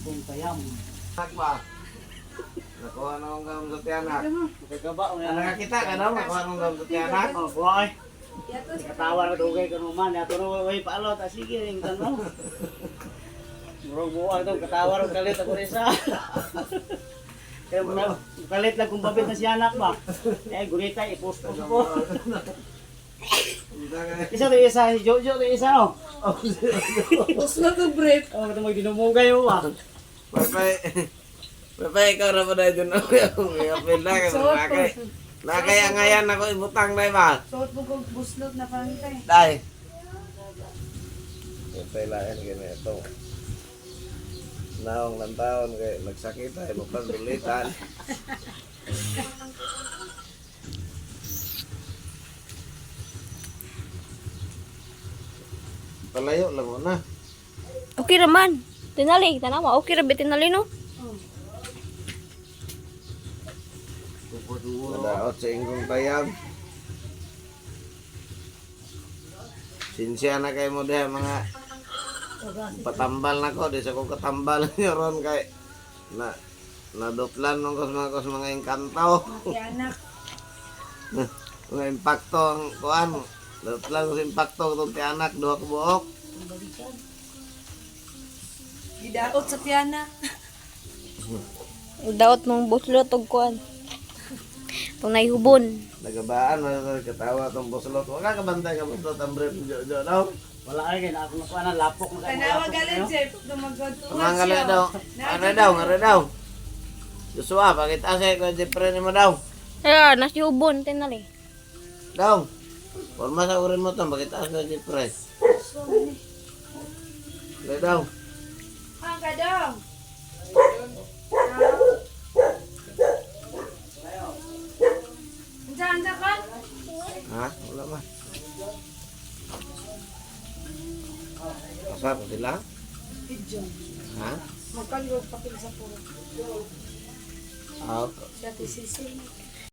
Kung tayam. Anak ba? Nakuha na akong gamot sa tiyanak. Kagaba o Ah, yan. nakakita ka na? Nakuha na akong gamot sa tiyanak. Oh, buhay. Katawa na dugay ka naman. Ato na way paalot. Ah, sige, ingtan mo. Murag buwag to, katawa ro kalit ako rin sa. Kaya mura, kalit lang kung babit na siya anak ba. Eh, gurita, ipost ko. Isa to isa, si Jojo to isa oh. Uslo to brief. Oh, ito magdinumugay mo ba? Pepe, Pepe, ikaw na ba na dyan ako yung apel na? Nakay, nakay ang ngayan ako ibutang na ba? Suot mo kong buslot na pantay. Dai. Ito lain ganito. Naong lang taon kay nagsakit ay mapandulitan. Palayo lang mo na. Okay raman. Tinali, tanawa. Okay ra ba tinali no? Nadaot sa ingkong tayam. Sinsya na kayo mo diha mga patambal na ko. Di sa ko katambal niyo ron kay na naduplan nung kos mga kos mga engkanto. Anak. Mga impacto ang kuan. Naduplan ko sa impacto itong tianak duha ka buok. Gidaot sa tiyana. Daot mong buslot og kuan. Itong naihubon. Nagabaan man ito katawa itong buslot. Wala ka bantay ka buslot ang brief jo jo daw. Wala ay kay na ako nakuha na lapok na kayo. Tanawa galit, Jeff. Dumagod-tuwad Mga nga daw. Ano daw, ano daw. Joshua, pakita sa ko Jeffrey ni mo daw. Kaya nasihubon tinali. Daw. Forma sa urin mo to, pakita sa Jeffrey. Dali daw. Ang ka daw. Unsa unsa ka? Ha? Wala ba? Asa ko sila? Video. Ha? Magkalog papel sa puro. Ah, Siya ti sisi.